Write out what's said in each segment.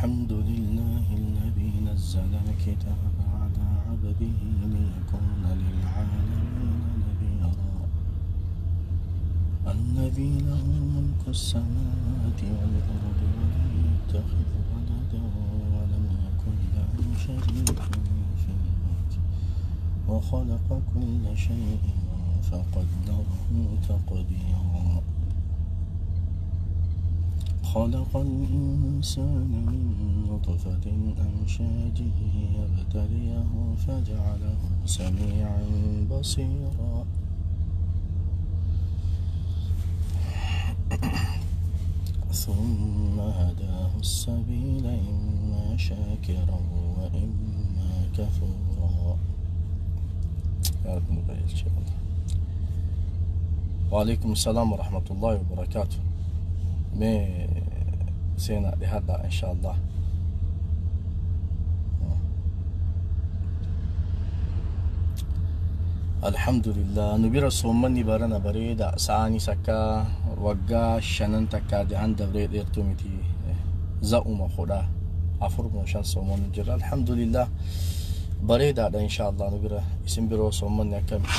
الحمد لله الذي نزل الكتاب على عبده ليكون للعالمين نذيرا. الذي له ملك السماوات والأرض ولم يتخذ ولدا ولم يكن له شريك في الملك وخلق كل شيء فقدره تقديرا. خلق الإنسان من نطفة أمشاج يبتليه فجعله سميعا بصيرا. ثم هداه السبيل إما شاكرا وإما كفورا. يا رب نبارك إن شاء الله. وعليكم السلام ورحمة الله وبركاته. Mee seenaa dhihaadhaa insha Allah. Alhamdulillah, nu bira soommanni barana bareeda, sa'aanis akka waggaa shanan takkaa jahan dabree dheertuu miti, za'uma 14 moo 5 soomannu jirra. Alhamdulillah, bareedaadha insha Allah nu bira. Isin biroo soommanni akkami?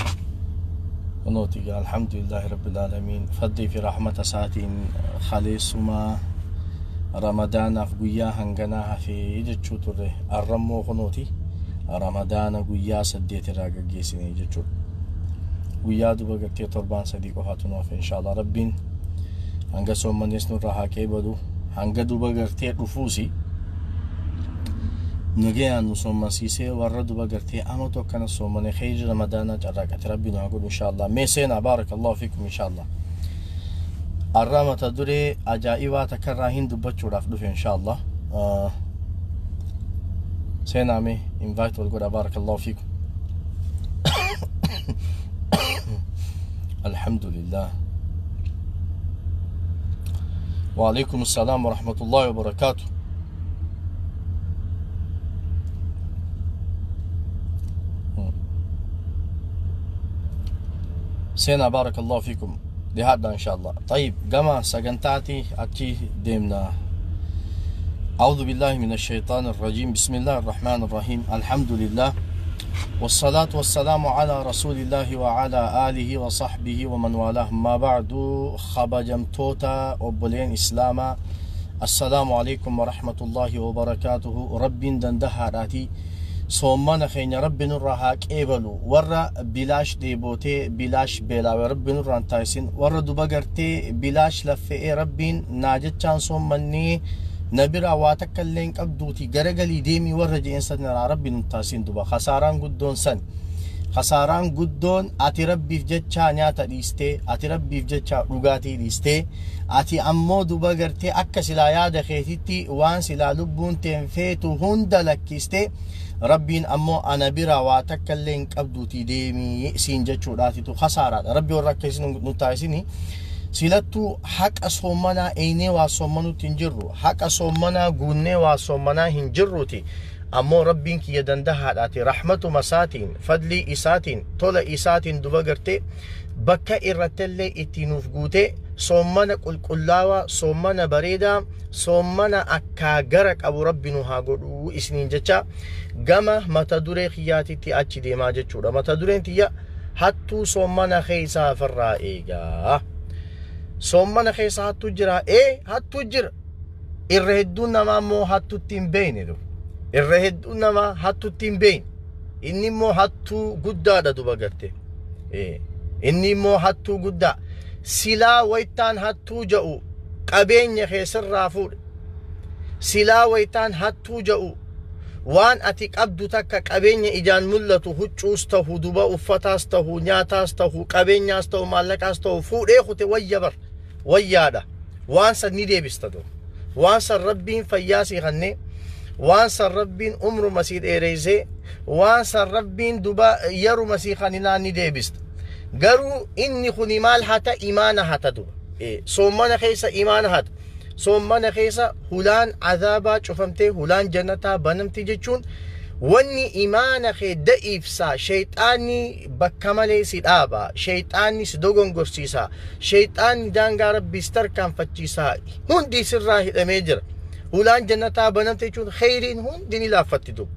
Kunooti egaa, alhamdulillahi rabbil aalamiin, fadlii fi rahmata isaatiin kaleessumaa ramadaanaaf guyyaa hanganaa hafee jechuu turre, arrammoo kunooti ramadaana guyyaa 8 irraa gaggeessine jechuudha. Guyyaa duba gartee torbaan 3 qofaatu nu hafe inshallah. Rabbiin hanga soommannis nurraa haa qeebalu, hanga duba gartee dhufuusi nagayaan nu soommansiisee warra duba gartee amatu akkana soommane kheyri ramadaanaa carraaqate rabbi nu haa godhu inshallah. Mee seenaa, baarakallahu fiikum inshallah. Arra mata duree ajaa'ibaa takkarraa hin dubbachuudhaaf dhufe inshallah. Seenaa mee invite wal godha, baarakallahu fiikum. Alhamdulillah. وعليكم السلام ورحمة الله وبركاته. سينا، بارك الله فيكم، لهذا إن شاء الله. طيب، gama sagantaatti achi deemna. أعوذ بالله من الشيطان الرجيم، بسم الله الرحمن الرحيم، الحمد لله والصلاة والسلام على رسول الله وعلى آله وصحبه ومن والاه، ما بعد. Kabajamtoota obboleen Islaamaa، السلام عليكم ورحمة الله وبركاته. Rabbiin dandahaadhaati soommana keenya rabbi nurraa haa qeebalu. Warra bilaash dheebootee bilaash beelaawe rabbi nurraa hin taasisin. Warra duba gartee bilaash laffe'ee rabbiin naa jechaan soommannee na biraa waa takka illee hin qabduuti garagalii deemii warra je'een sanirraa rabbi nun taasisin. Duba kasaaraan guddoon san, kasaaraan guddoon ati rabbiif jechaa nyaata dhiistee, ati rabbiif jechaa dhugaatii dhiistee, ati ammoo duba gartee akka silaa yaada keetitti waan silaa lubbuun teen feetu hunda lakkistee, rabbiin ammoo ana biraa waa takka illee hin qabduuti deemii siin jechuudhaatitu kasaaraadha. Rabbi warra akka isin nu taasisini. Silattuu haqa soommanaa eeynee waa soommanutti hin jirru, haqa soommanaa guunnee waa soommanaa hin jirruuti, ammoo rabbiin kiyya dandahaadhaati rahmatuma isaatiin, fadlii isaatiin, tola isaatiin duba gartee bakka irrattillee itti nuuf guutee soommana qulqullaawaa, soommana bareedaa, soommana akkaa gara qabu rabbi nu haa godhuu isiniin jecha gama mata duree kiyyaatitti achi deemaa jechuudha. Mata dureen tiyya hattuu soommana keessaa ofirraa eegaa. Soommana keessa hattuu jira? Ee, hattuu jira. Irra hedduun namaa immoo hattutti hin beekne du. Irra hedduun namaa hattutti hin beekne. Inni immoo hattuu guddaadha duba garte. Inni immoo hattuu guddaa. Silaa waytaan hattuu ja'u qabeenya keessarraa fuudhe. Silaa waytaan hattuu ja'u waan ati qabdu takka, qabeenya ijaan mul'atu, huccuus tahu duba, uffataas tahu, nyaataas tahu, qabeenyaas tahu, maallaqaas tahu fuudhee kute wayya bar wayyaadha. Waan san ni deebista du. Waan san rabbiin fayyaa sii kennee, waan san rabbiin umruma sii dheereessee, waan san rabbiin duba yeruma sii kaninaan ni deebista. Garuu inni kuni maal hata? Imaana hata duba. Soommana keessa imaana hata. Soommana keessa hulaan azaabaa cufamtee hulaan jannataa banamti jechuun wanni imaana kee da'iifsaa, sheeyxaanni bakka malee si dhaaba, sheeyxaanni si dogongorsiisa, sheeyxaanni daangaa rabbii si tarkaanfachiisa, hundi sirraa hidhamee jira. Hulaan jannataa banamte jechuun kheyriin hundi ni laaffatti duuba.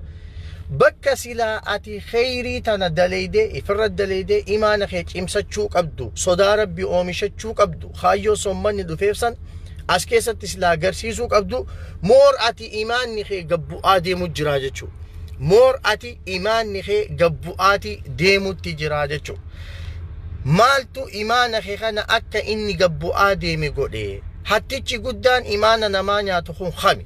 Bakka silaa ati kheyrii tana daleeydee, ifirra daleeydee, imaana kee cimsachuu qabdu, sodaa Rabbii oomishachuu qabdu, kaayyoo soommanni dhufeef san as keessatti silaa agarsiisuu qabdu, moor ati imaanni kee gabbu'aa deemu jira jechuudha. Moor ati imaanni kee gabbu'aati deemutti jira jechuudha. Maaltu imaana kee kana akka inni gabbu'aa deeme godhe? Hattichi guddaan imaana namaa nyaatu kun kami?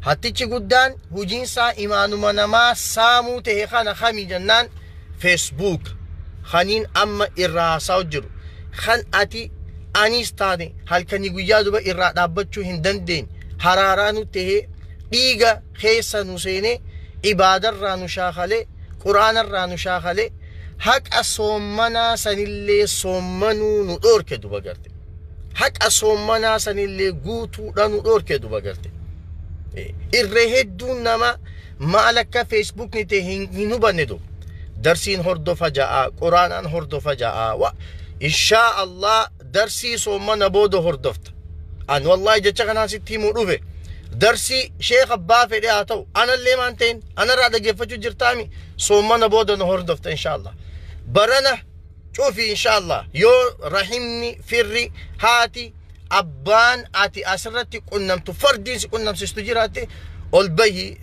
Hattichi guddaan hojiinsaa imaanuma namaa saamuu ta'e kana kami jennaan, Facebook kaniin amma irraa haasawu jiru, kan ati anis taane halkanii guyyaa duba irraa dhaabbachuu hin dandeenye, haraaraa nu tahee, dhiiga keessa nu seenee, ibaadarraa nu shaakalee, quraanarraa nu shaakalee, haqa soommanaa sanillee soommanuu nu dhoorke duba garte. Haqa soommanaa sanillee guutuudha nu dhoorke duba garte. Irree hedduun nama maal akka Feesbuukni ta'e hin hubanne duba. Darsiin hordofa ja'a, quraanaan hordofa ja'a. Wa inshaa Allah darsii soommana booda hordofta. An wallaahi jecha kanaan sitti himuu dhufe. Darsii sheekh abbaa fedhe haa ta'u, anallee maan ta'in anarraa dhaggeeffachuu jirtaami, soommana booda nu hordofta inshaa Allah. Barana cufi inshaa Allah, yoo rahimni, firri, haati, abbaan ati asirratti qunnamtu fardiin si qunnamsiistu jiraatte, ol bahi,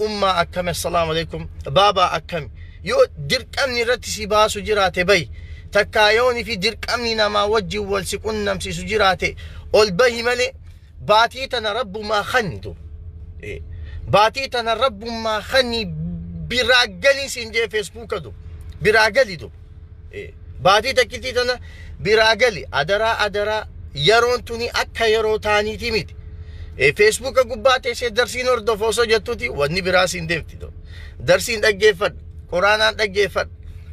ummaa akkami, assalaamu alaikum, baabaa akkami, yoo dirqamni irratti si baasu jiraate bahi. Takkaa yooni fi dirqamni namaa wajjin wal si qunnamsiisu jiraate ol bahi malee, baatii tana rabbumaa kanni, baatii tana rabbumaa kanni, biraa galii siin jee Feesbuuka du biraa gali du. Baatii takkitii tana biraa gali, adaraa adaraa. Yeroon tuni akka yeroo taaniiti miti. Feesbuuka gubbaa teessee darsiin hordofa osoo jettuuti wanni biraa siin deemti. Darsiin dhaggeeffadha, quraanaan dhaggeeffadha,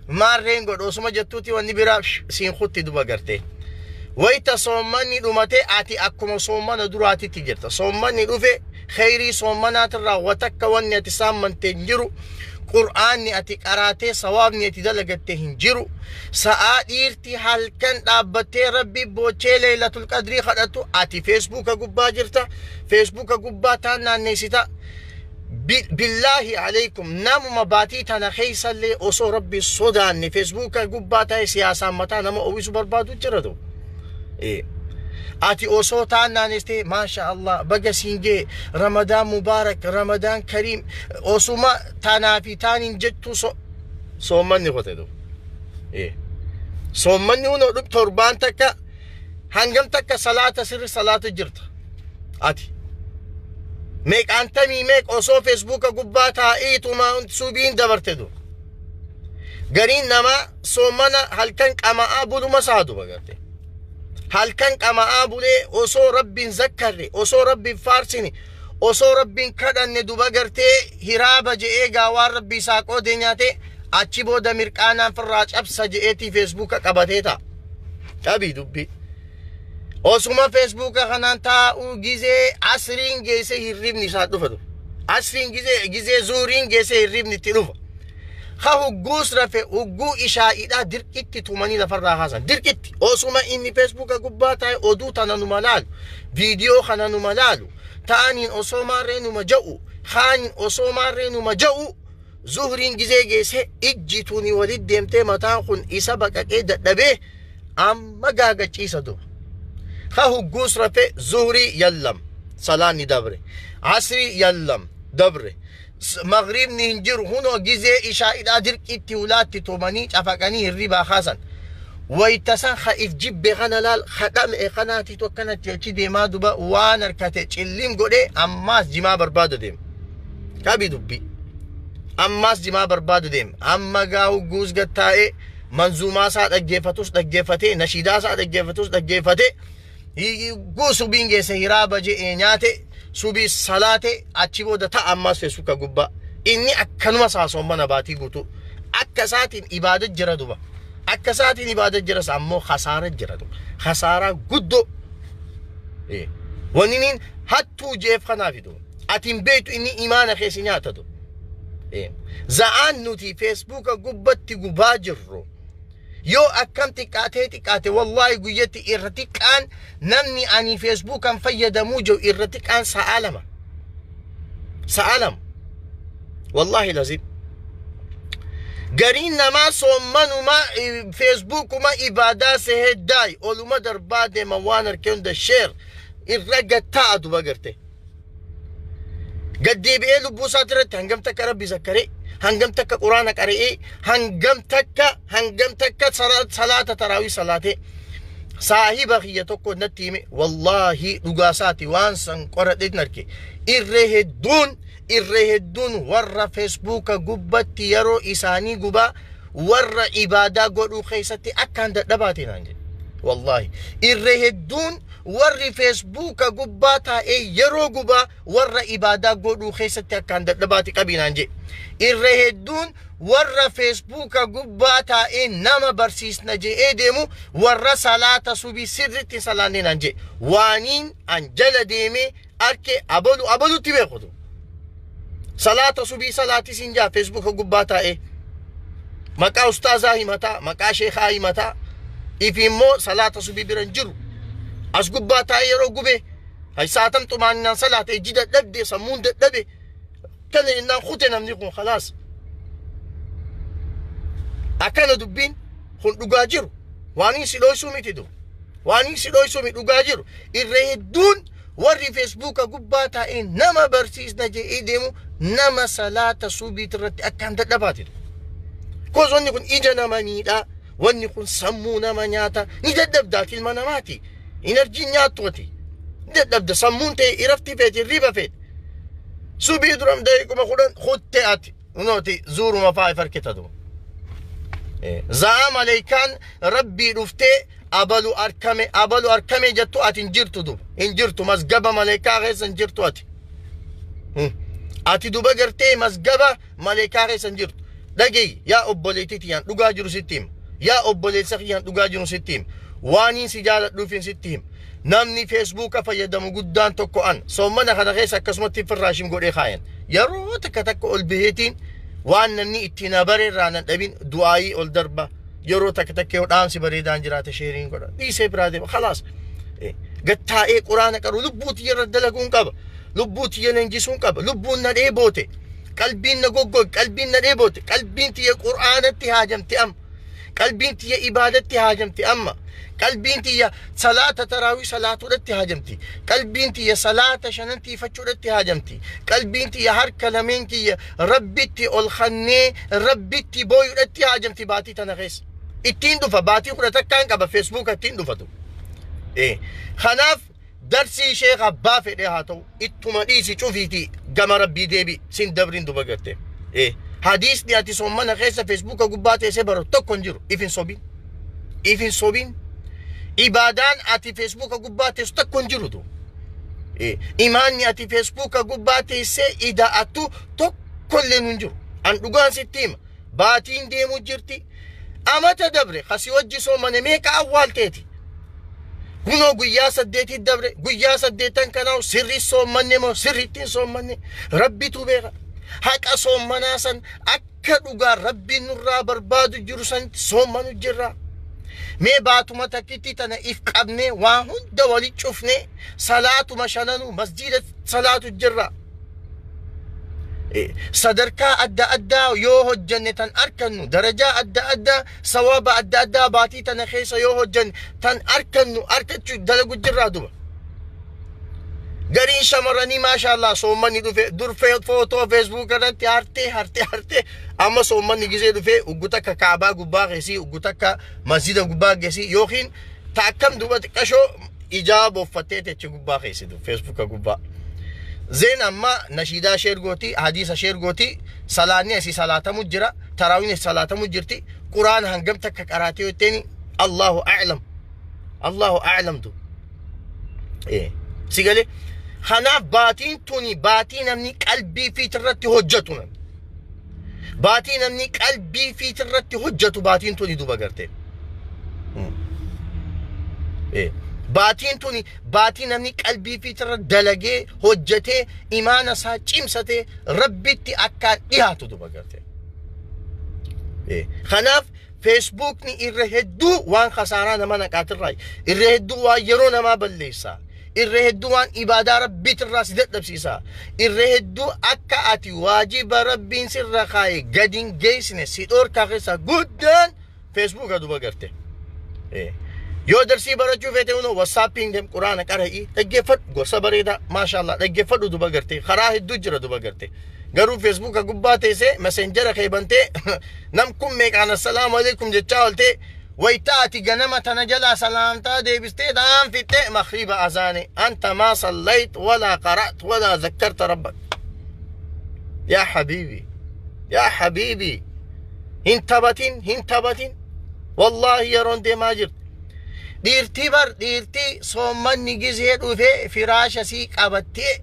maarreen godhu osuma jettuuti wanni biraa siin kutti duba gartee. Wayita soommanni dhumate ati akkuma soommana duraatitti jirta. Soommanni dhufe, kheyrii soommanaatirraa watakka wanni ati saammante hin jiru. Qur'aanni ati qaraatee sawaabni ati dalagatte hin jiru. Sa'aa dhiirti halkan dhaabbattee Rabbi boochee Leeylatul Qadrii kadhattu ati Feesbuuka gubbaa jirta. Feesbuuka gubbaa taan naanneessita. Billaahi alaykum, namuma baatii tana keessallee osoo Rabbi sodaanne Feesbuuka gubbaa ta'e siyaasaan mataa nama uwwisu barbaadu jira tu. Ati osoo taan naannessitee, maasha Allah, baga siin gee, Ramadaan mubaarak, Ramadaan kariim, osuma tanaa fi taaniin jettu soommanni kote tu. Soommanni hunoo dhub torbaan takka hangam takka salaata sirri salaatu jirta ati. Meeqaantamii meeq osoo Feesbuuka gubbaa taa'eetuma subiin dabarte du. Gariin namaa soommana halkan qama'aa buluma saadu bagarte. Halkan qama'aa bulee osoo Rabbiin zakkarre, osoo Rabbiin faarsine, osoo Rabbiin kadhanne duba gartee hiraaba je'ee gaa waan Rabbi isaa qoodee nyaate, achi booda mirqaanaan firraa cabsa je'eetii Feesbuuka qabatee ta'a. Qabii dubbii. Osuma Feesbuuka kanaan taa'uu gizee asriin geesse hirribni isaa dhufa. Asriin gizee gizee zuuriin geesse hirribni itti dhufa. Ha hugguus rafe, hugguu ishaa'idhaa dirqitti tumanii lafarraa kaasan. Dirqitti osuma inni Feesbuuka gubbaa taa'e oduu tana numa laalu, viidiyoo kana numa laalu, ta'aniin osoo maarree numa ja'u, kaaniin osoo maarree numa ja'u, zuhriin gizee geesse ijji tuni walit deemtee mataan kun isa baqaqee dadhabee amma gaagachiisa duba. Ha hugguus rafe, zuhrii yallam salaanni dabre, asrii yallam dabre, magriibni hin jiru, hunoo gizee ishaa'idhaa dirqitti ulaatti tumanii cafaqanii hirribaa kaasan. Wayita san ha if jibbe kana laal, ha dham'e kanaatitu akkanatti achi deemaa duba waan harkate cillim godhee ammaas jimaa barbaada deema. Qabi dubbii. Ammaas jimaa barbaada deema. Amma gaa hugguus gattaa'ee manzuumaa isaa dhaggeeffatus dhaggeeffatee, nashiidaa isaa dhaggeeffatus dhaggeeffatee, hugguu subiin geesse hiraaba je'ee nyaate, subii salaate, achi booda ta'a ammaas Feesbuuka gubbaa. Inni akkanuma saasoomana baatii guutuu. Akka isaatiin ibaada jira duba. Akka isaatiin ibaada jira ammoo hasaara jira duba. Hasaaraa guddoo. Wanni niin hattuu jeef kanaaf duba. Ati hin beektu, inni imaana keessa nyaata duba. Za'aan nuti Feesbuuka gubbatti gubaa jirru, yoo akkam xiqqaatee xiqqaate, wallaahi guyyatti irra xiqqaan namni ani Feesbuukaan fayyadamuu jiru irra xiqqaan sa'aa 2. Sa'a 2. Wallaahi lazim. Gariin namaa soommanuma feesbuukuma ibaadaa sehee daayi oluma darbaa deema, waan harkee hunda share irra gattaa'a duba garte. Gaddeebi'ee lubbuu isaati irratti hangam takka Rabbi zakkaree, hangam takka Quraana qara'ee, hangam takka salaata taraawii salaatee. Saahiba kiyya tokko natti hime, wallaahi dhugaasaati, waan san qoradheen arge. Irree hedduun warra feesbuuka gubbatti yeroo isaanii gubaa warra ibaadaa godhuu keessatti akkaan dadhabaate naan jedhe. Wallaahi irree hedduun warri feesbuuka gubbaa taa'ee yeroo gubaa warra ibaadaa godhuu keessatti akkaan dadhabaate qabii naan jedhe. Irree hedduun warra feesbuuka gubbaa taa'ee nama barsiisna je'ee deemu warra salaata subii sirritti salaanne naan jedhe. Waaniin an jala deemee arke abalu abalutti beekutu. Salaata subii salaati siin jaa feesbuuka gubbaa taa'ee. Maqaa ustaazaa himataa, maqaa sheekaa himataa, ifi immoo salaata subii bira hin jiru. As gubbaa taa'ee yeroo gubee saatam xumaaninaan salaata, ijji dadhabde, sammuun dadhabe. Kana jennaan kute namni kun khalaas. Akkana dubbiin kun dhugaa jiru. Waan inni si dhoysuu miti du. Waan inni si dhoysuu miti, dhugaa jiru. Irra hedduun warri feesbuuka gubbaa taa'ee nama barsiisna jedhee deemu nama salaata subiit irratti akkaan dadhabaati. Koos wanni kun ija nama miidhaa, wanni kun sammuu nama nyaata, ni dadhabdaati ilma namaati. Energy nyaattu ati. Ni dadhabda, sammuun ta'e irafti feeti, hirriba feeti. Subii duram daqiiquma 10 kutte ati. Nuti zuuruma faa if harkitatu. Za'a maleekaan Rabbii dhuftee abalu arkame, abalu arkame jettu ati hin jirtu duba. Hin jirtu, masgaba maleekaa keessa hin jirtu ati. Ati duba gartee masgaba maleekaa keessa hin jirtu. Dhagayi yaa obboleettii tiyyaan, dhugaa jiru sitti hima. Yaa obboleessa kiyyaan, dhugaa jiru sitti hima. Waaniin si jaaladhuufin sitti hima. Namni feesbuuka fayyadamu guddaan tokko an. Soommana kana keessa akkasumatti firraashim godhee kaayan. Yeroo takka takka ol baheetiin waan namni ittiin habare irraa nan dhabin du'aayii ol darba. Yeroo takka takka yoo dhaamsi bareedaan jiraate share godha. Dhiisee biraa deema. Khalaas. Gattaa'ee Quraana qaru, lubbuu tiyya irra dalaguun qaba. Lubbuu tiyya leenjisuun qaba. Lubbuun na dheeboote. Qalbiin na goggoge. Qalbiin na dheeboote. Qalbiin tiyya Quraanatti haajamte amma. Qalbiin tiyya ibaadatti haajamte amma. Qalbiin tiyya salaata taraawii salaatuudhatti haajamti. Qalbiin tiyya salaata shanan tiifachuudhatti haajamti. Qalbiin tiyya harka lameen kiyya Rabbitti ol kannee Rabbitti booyuudhatti haajamti baatii tana keessa. Ittiin dhufa, baatii 11n qaba feesbuuka ittiin dhufatu. Kanaaf darsii sheekh abbaa fedhee haa ta'u ittuma dhiisi, cufiiti gama Rabbii deebi, sin dabrin duba garte. Hadiisni ati soommana keessa feesbuuka gubbaa teessee baratu tokko hin jiru. If hin sobin. If hin sobin. Ibaadaan ati feesbuuka gubbaa teessu tokko hin jirutu. Imaanni ati feesbuuka gubbaa teessee ida'attu tokkollee hin jiru. An dhugaan sitti hima. Baatiin deemuu jirti. Amata dabre kasi wajji soomane meeqa awwaalteeti. Kunoo guyyaa 8 dabre, guyyaa 8 kanaa sirri soommanne moo sirriitti hin soommanne Rabbitu beeka. Haqa soommanaa san akka dhugaa Rabbiin nurraa barbaadu jiru sanitti soommanu jirra. Mee baatuma takkitti tana if qabnee waa hunda wali cufnee salaatuma shananuu masjiida salaatu jirra. Sadarkaa adda addaa yoo hojjanne tan arkannu, darajaa adda addaa, sawaaba adda addaa baatii tana keessa yoo hojjanne tan arkannu arkachuu dalagu jirraa duba. Gariin shamarranii maashaallah soommanni dhufe dur footoo feesbuuk irratti hartee hartee hartee, amma soommanni gizee dhufe uggu takka Kaabaa gubbaa keessii, uggu takka masjida gubbaa keessii, yookiin ta akkam duba xiqqashoo ijaaba uffattee teechi gubbaa keessi feesbuuka gubbaa. Zeen amma nashiidaa share gooti, hadiisa share gooti, salaanni asii salaatamu jira, taraawiin asii salaatamu jirti, Quraana hangam takka qaraatee yoo jetteeni, Allahu a'lam. Allahu a'lam tu. Si galee, kanaaf baatiin tuni baatii namni qalbii fiitirratti hojjetu namni. Baatii namni qalbii fiitirratti hojjetu baatiin tuni duba gartee. Baatiin tuni baatii namni qalbii fiitirra dalagee hojjetee imaana isaa cimsatee Rabbitti akkaan dhiyaatu duba gartee. Kanaaf feesbuukni irra hedduu waan kasaaraa nama naqaatirraa, irra hedduu waan yeroo namaa balleessaa. Irra hedduu waan ibaadaa rabbiitirraa si dadhabsiisa. Irra hedduu akka ati waajiba rabbiin sirra kaaye gadi hin geessine si dhorkaa keessaa guddaan feesbuuka duba garte. Yoo darsii barachuu feete hunoo wassaappiin deem, quraana qara'ii dhaggeeffadhu, gorsa bareedaa maashaallah dhaggeeffadhu duba garte. Karaa hedduu jira duba garte. Garuu feesbuuka gubbaa teessee messenjera kee bantee nam kun meeqaan assalaamu alaikum jechaa ooltee, waytaa ati ganama tana jalaa salaamtaa deebistee dhaan fixxee maghriba azaane, anta maa sallayt walaa qara'at walaa zakkarta rabbak. Yaa habiibi, yaa habiibi, hin taphatin, hin taphatin. Wallaahi yeroon deemaa jirti. Dhiirtii bar dhiirtii soommanni gizee dhufee firaasha sii qabattee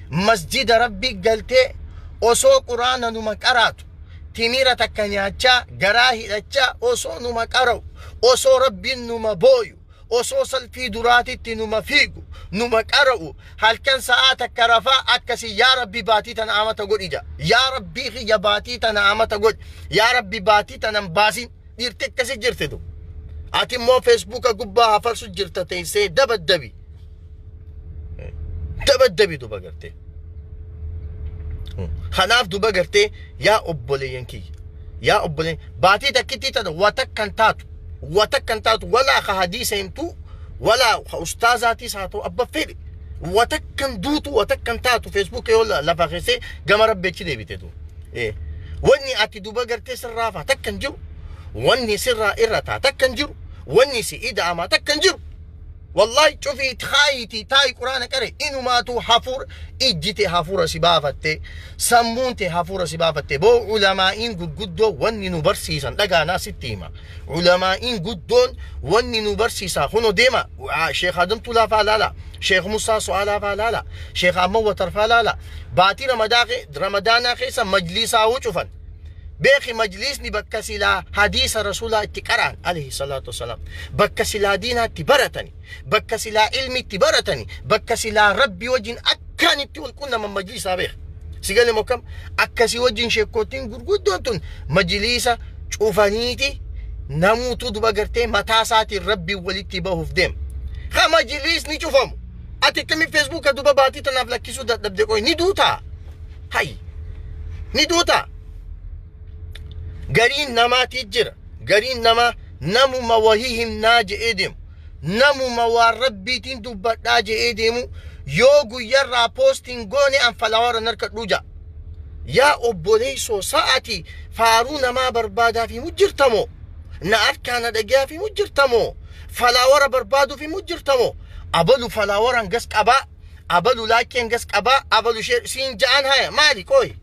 masjida rabbii galtee osoo quraana numa qaraatu, timira takka nyaachaa, garaa hidhachaa osoo numa qara'u, osoo rabbiin numa booyu, osoo salfii duraatitti numa fiigu, numa qara'u, halkan sa'aa takka rafaa akkasii, yaa rabbi baatii tana amata godhi ja, yaa rabbii kiyya baatii tana amata godhi, yaa rabbi baatii tana hin baasin. Dhiirti akkasi jirti du. Ati immoo feesbuuka gubbaa hafarsu jirta, teessee dabaddabi dabaddabi duba gartee. Kanaaf duba gartee, yaa obboleeyyan kiyya, yaa obboleeyyan, baatii takkittii tana wa takkan taatu, wa takkan taatu, walaa ka hadiisa himtu, walaa ka ustaazaatis haa ta'u, abba fedhe wa takkan duutu, wa takkan taatu. Feesbuuk yoo lafa keessee gama rabbi achi deebite tu. Wanni ati duba gartee sirraa faa takkan jiru, wanni sirraa irra taa takkan jiru, wanni si ida'amaa takkan jiru. Wallahi cufii kaayitii taayi quraana qare, inumaatu hafuura ijjite hafuura si baafatte, sammuun te hafuura si baafatte. Boo ulamaa'iin gurguddoo wanni nu barsiisan dhagaanaa sitti hima. Ulamaa'iin guddoon wanni nu barsiisaa kuno deema Sheekh Adam Tulaa faa laala, Sheekh Musaa Su'aalaa faa laala, Sheekh Amma Watar faa laala. Baatii ramadaanaa keessa majlisaa huu cufan. Beeki, majlisni bakka silaa hadiisa rasuulaa itti qara'an alayhi salaatu wasalaam, bakka silaa diinaa itti baratani, bakka silaa ilmi itti baratani, bakka silaa rabbi wajjin akkaan itti wal qunnaman majlisaa. Beeka sigale mokkam akkasii wajjin sheekootiin gurguddoon tun majliisa cufaniiti namuutu duba gartee mataa isaatiin rabbi walitti bahuuf deema. Ka majlisni cufamu ati akkami feesbuuka duba baatii tanaaf lakkisuu dadhabde? Qoy, ni duutaa? Hay, ni duutaa? Gariin namaatii jira, gariin namaa namuma wahii himnaa je'ee deemu, namuma waan rabbiitiin dubbadhaa je'ee deemu, yoo guyyarraa poostiin goone an follower harkadhuu ja'a. Yaa obboleessoo, sa'ati faaruu namaa barbaadaaf himu jirtamoo, na harkaa na dhagayaaf himu jirtamoo, follower barbaaduuf himu jirtamoo? Abalu follower hangas qabaa, abalu like hangas qabaa, abalu share siin ja'an, haya maali? Qoy,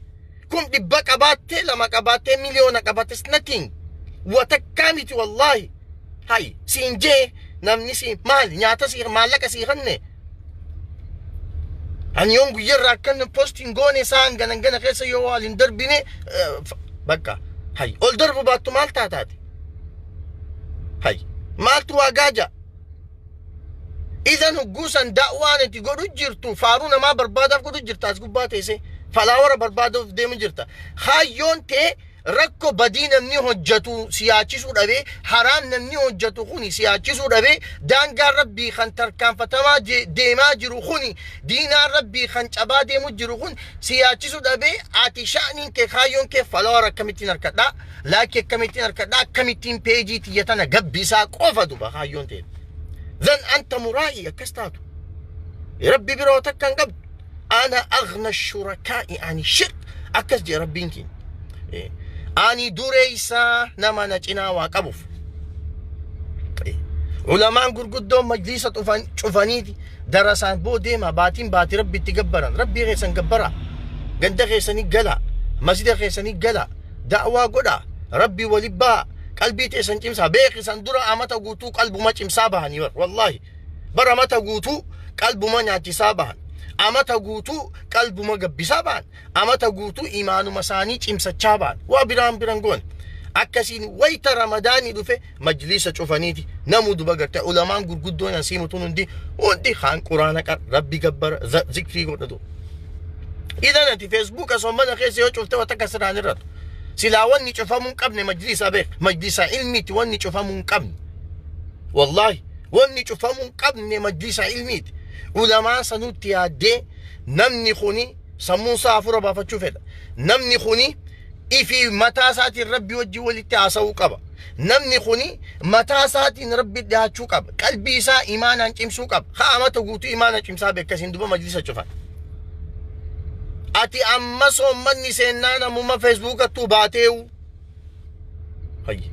kun 100 qabaattee, 2 qabaattee, miliyoona qabaattes, nothing, watakkaa miti wallaahi. Hay, siin jee namni si maali? Nyaata si maallaqa sii kanne? Ani yoon guyyarraa akkan postiin goone isaan ganan gana keessa yoo wal hin darbine bakka hay ol darbu baattu maal taataati? Hay, maaltu waa gaaja? Idan hugguusan da'waan itti godhu jirtu faaruu namaa barbaadaaf godhu jirta. As gubbaa teessee follower barbaaduuf deemu jirta. Hayyoon tee rakkoo badii namni hojjetu siyaachisuu dhabee, haraam namni hojjetu kuni siyaachisuu dhabee, daangaan rabbii kan tarkaanfatamaa deemaa jiru kuni, diinaan rabbii kan cabaa deemu jiru kun siyaachisuu dhabee, ati sha'niin kee, kaayyoon kee follower akkamittiin harkadhaa, like akkamittiin harkadhaa, akkamittiin peejii tiyya tana gabbisaa qofa duba kaayyoon ta'e. Then anta muraa'i akkas taatu. Rabbi biroo takka hin qabdu. أنا أغنى الشركاء عن الشرك akkas jee rabbiin keenya. Ani dureessaa nama na cinaa waa qabuuf. Ulamaan gurguddoon majliisa cufaniiti darasaan boo deema. Baatiin baatii rabbi itti gabbaran, rabbii keessan gabbara, ganda keessanii gala, masjida keessanii gala, da'waa godha, rabbii wali baha, qalbii teessan cimsaa. Beekisan dura amata guutuu qalbuma cimsaa bahanii bar. Wallaahi bara amata guutuu qalbuma nyaachisaa bahan, amata guutuu qalbuma gabbisaa bahan, amata guutuu imaanuma isaanii cimsachaa bahan, waa biraan biran goone. Akkasiin wayta ramadaanii dhufe majliisa cufaniiti namuu duba garte. Ulamaan gurguddoon asiimutuun hundi hundi kaan quraana qar, rabbi gabbara, zikrii godhatu. Idan ati feesbuuka osoo mana keessa yoo cufte wata takka sirraan irratu. Silaa wanni cufamuu hin qabne majliisa. Beek, majliisa ilmiiti wanni cufamuu hin qabne. Wallaahi wanni cufamuu hin qabne majliisa ilmiiti. Ulamaan sanuutti yaaddee, namni kuni sammuun isaa hafuura baafachuu fedha. Namni kuni ifii mataa isaatiin Rabbii wajjin walitti haasa'uu qaba. Namni kuni mataa isaatiin Rabbi dhiyaachuu qaba. Qalbii isaa imaanaan cimsuu qaba. Haa amata guutuu imaana cimsaa beekasiin duba majlisa cufan. Ati amma soommanni seennaan ammuma Feesbuukattuu baateewu. Hayyi.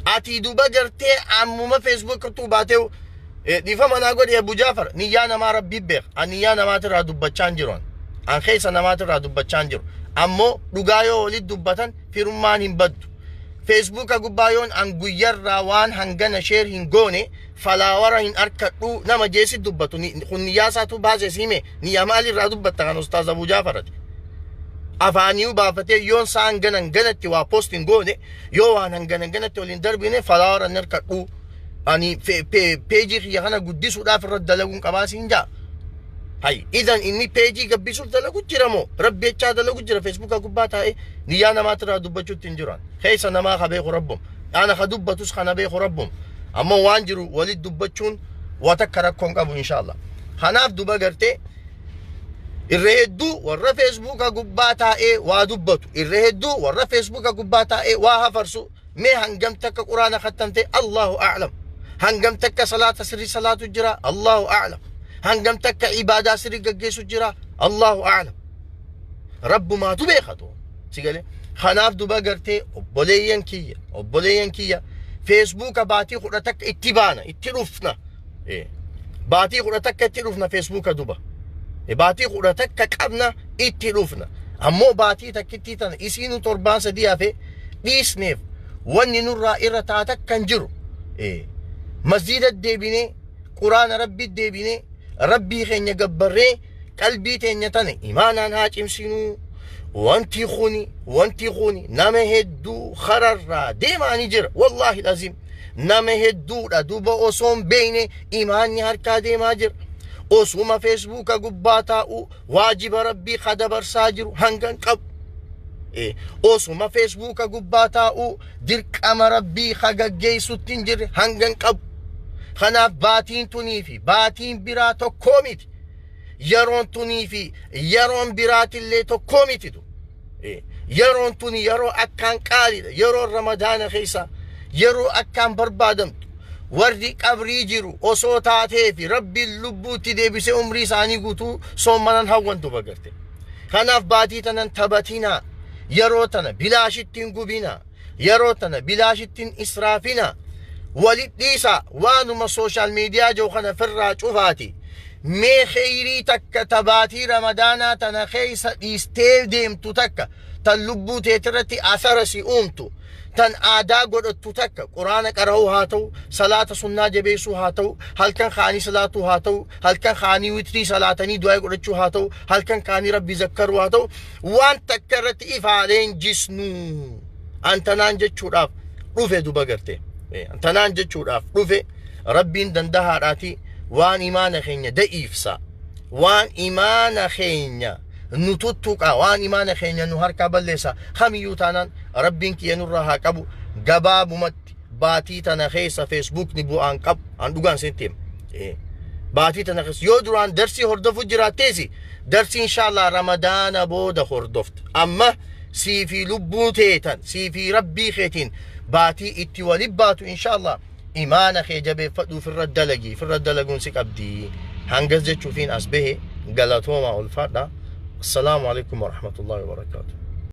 Ati duba gartee ammuma Feesbuukattuu baateewu. Dhiifama naa godhi, Abu Jaafar, niyyaa namaa Rabbii beeka. Ani niyyaa namaatirraa dubbachaa hin jiru. An keessa namaatirraa dubbachaa hin jiru. Ammoo dhugaa yoo walitti dubbatan firummaan hin baddu. Feesbuuka gubbaa yoon an guyyarraa waan hangana share hin goone follower hin arkadhu nama jeesi dubbatu, kun niyyaa isaatu baase siime. Niyyaa maalirraa dubbatta kan Ustaaz Abu Jaafarati? Afaaniyu baafatee yoon isaa hangana hanganatti waa post hin goone, yoo waan hangana hanganatti waliin darbine follower hin arkadhu. Ani peejii kiyya kana guddisuudhaaf irra dalaguun qabaa siin jaa. Hay, idan inni peejii gabbisuuf dalagu jira moo Rabbi jechaa dalagu jira Feesbuuka gubbaa taa'ee? Niyyaa namaatirraa dubbachuutti hin jiran. Keessa namaa ka beeku Rabbum. Ana ka dubbatus kana beeku Rabbum. Ammoo waan jiru walit dubbachuun waa takka rakkoon qabu, inshaallah. Kanaaf duba gartee irra hedduu warra Feesbuuka gubbaa taa'ee waa dubbatu, irra hedduu warra Feesbuuka gubbaa taa'ee waa hafarsu, mee hangam takka Quraana kattamte? Allahu a'lam. Hangam takka salaata sirrii salaatu jira? Allahu a'lam. Hangam takka ibaadaa sirrii gaggeessu jira? Allahu a'lam. Rabbumaatu beekatu si galee. Kanaaf duba gartee obboleeyyan kiyya, Feesbuuka baatii 11 itti baana, itti dhufna. Baatii 11 itti dhufna Feesbuuka duba. Baatii 11 qabna, itti dhufna. Ammoo baatii takkittii tana isiinu torbaan 3 hafe dhiisneef wanni nurraa irra taata kan jiru. Masjiida deebinee, Quraana Rabbi deebinee, Rabbii keenya gabbarree, qalbii teenya tana imaanaan haa cimsinuu. Wanti kuni nama hedduu kararraa deemaanii jira. Wallaahi lazim, nama hedduudha duba osoo hin beekne imaanni harkaa deemaa jira. Osuma Feesbuuka gubbaa taa'u waajiba Rabbii ka dabarsaa jiru hangan qabu. Osuma Feesbuuka gubbaa taa'u dirqama Rabbii ka gaggeessutti hin jirre hangan qabu. Kanaaf baatiin tunii fi baatiin biraa tokkoo miti. Yeroon tunii fi yeroon biraatillee tokkoo mititu. Yeroon tuni yeroo akkaan qaaliidha. Yeroo Ramadaana keessa yeroo akkaan barbaadamtu. Warri qabrii jiru osoo taatee fi Rabbiin lubbuutti deebisee umrii isaanii guutuu soommanan hawwantu bagarte. Kanaaf baatii tanan taphatinaa. Yeroo tana bilaashitti hin gubinaa. Yeroo tana bilaashitti hin israafinaa. Walit dhiisaa, waanuma social media jiru kana firraa cufaati. Mee kheyrii takka tabaatii Ramadaanaa tana keessa dhiistee deemtu takka, tan lubbuu teetirratti asara si uumtu, tan aadaa godhattu takka, Quraana qara'uu haa ta'u, salaata sunnaa jabeessuu haa ta'u, halkan kaanii salaatuu haa ta'u, halkan kaanii witrii salaatanii du'aa godhachuu haa ta'u, halkan kaanii Rabbi zakkaruu haa ta'u, waan takka irratti ifaaleen jisnu. Antanaan jechuudhaaf dhufe duba garte. Antanaan jechuudhaaf dhufe. Rabbiin dandahaadhaati waan imaana keenya da'iifsa, waan imaana keenya nu tuttuqa, waan imaana keenya nu harkaa balleessa kamiyyuu taanaan Rabbiin kiyya nurraa haa qabu. Gabaabumatti baatii tana keessa Feesbuukni bu'aan qabu, an dhugaan sitti hima. Baatii tana keessa yoo duraan darsii hordofu jiraatteesi, darsii inshaallah Ramadaana booda hordofta. Amma sii fi lubbuu teetan, sii fi Rabbii keetiin baatii itti wali baatu, inshaallah imaana kee jabeeffadhuu firra dalagi, firra dalaguun si qabdi. Hangas jechuufiin as bahe. Galatoomaa, ulfaadha. Assalaamu alaikum warahmatullahi wabarakaatu.